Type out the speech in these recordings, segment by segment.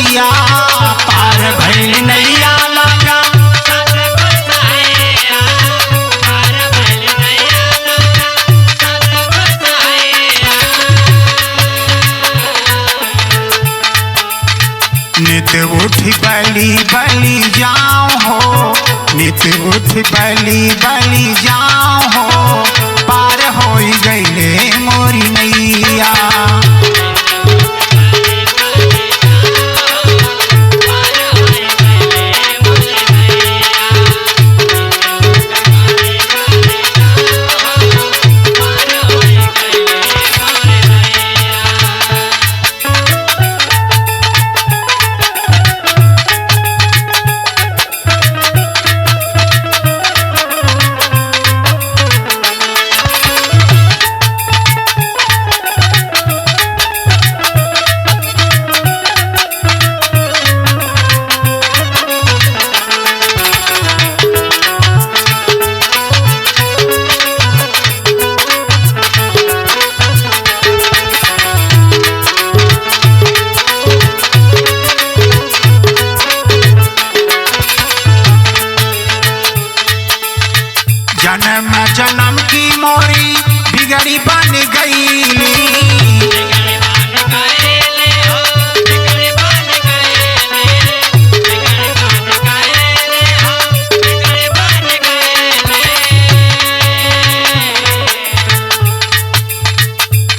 नैया, पार भइल नैया लगा। नित उठ बली बली जाओ हो, नित उठ बली बली जाओ हो, पार होई गईले मोरी नैया। जन्म जन्म की मोरी बिगड़ी बन गईली,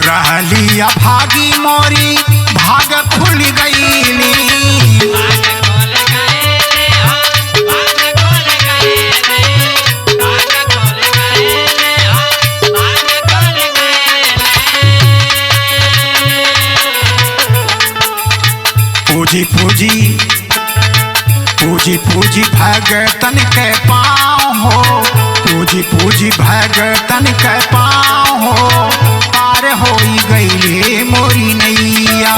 रहली अभागी मोरी भाग खुल गईली। पूजी पूजी पूजी पूजी भगतन के पाँव हो, पूजी पूजी भगतन के पाँव हो, पार होई गईले मोरी नैया।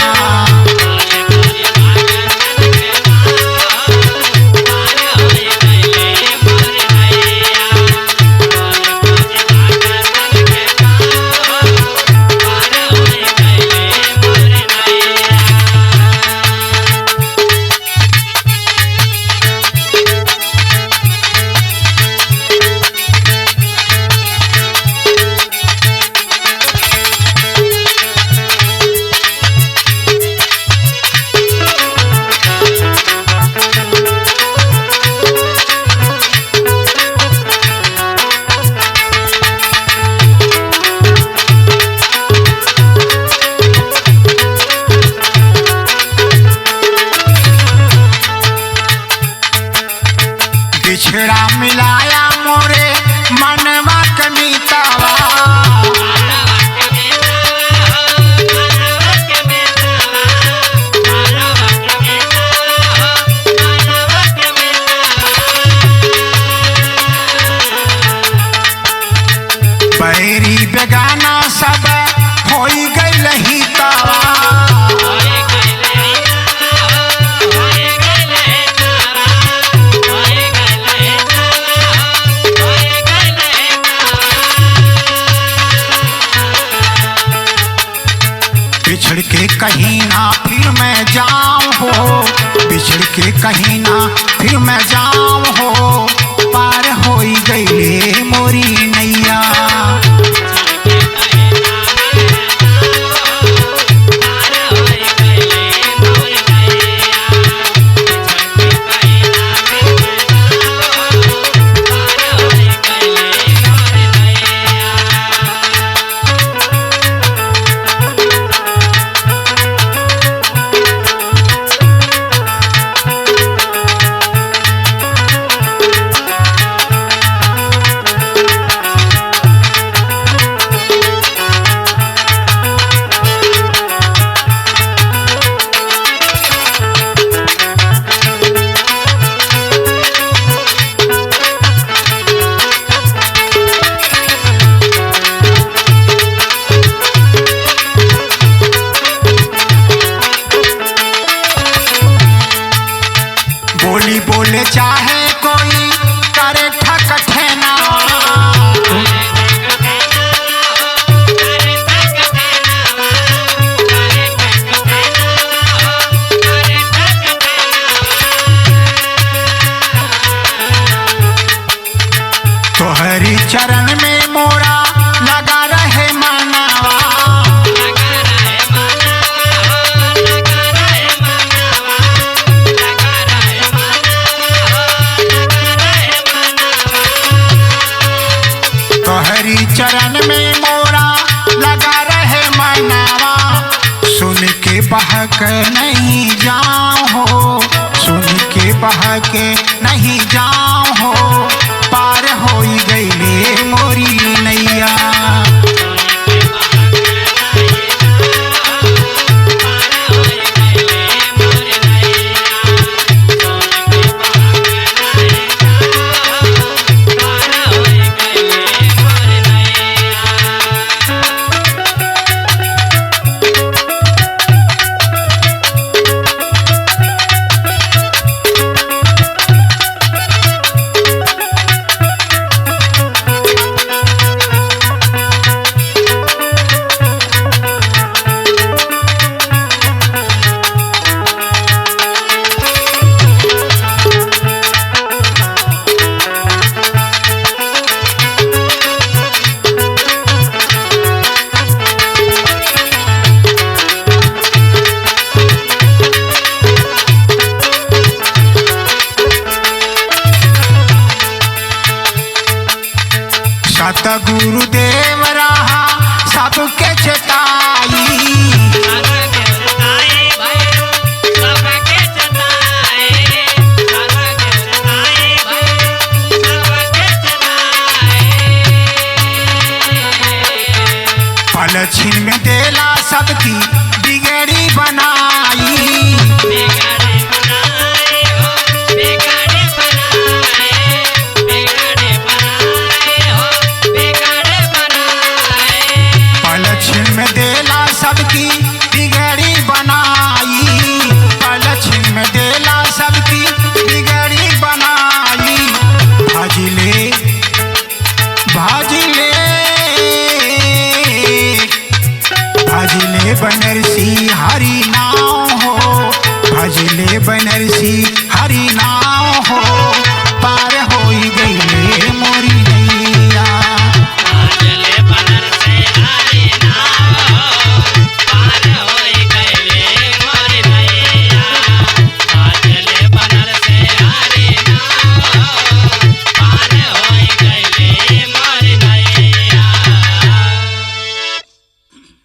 बिछड़ा मिलाया मोरे मनवा कमितावा, बैरी बेगाना सब होई गइल हितावा। बिछड़ के कहीं ना फिर मैं जाऊं हो, बिछड़ के कहीं ना फिर मैं जाऊं हो, पार होई गईले मोरी नैया। बोली बोले चाहे कोई करे ठक ठेना, के नहीं जाऊं हो, सुन के बह के नहीं जाऊं हो, पार होई गईले मोरी नैया। सतगुरु देव रहा सबके चेताई, पल छिन में देला सबकी बिगड़ी बनाई। पल छिन में देला सबकी बिगड़ी बनाई, पल छिन में देला सबकी बिगड़ी बनाई। भाजिले भाजिले भाजिले बनरसी हरि नाम हो, भाजिले बनरसी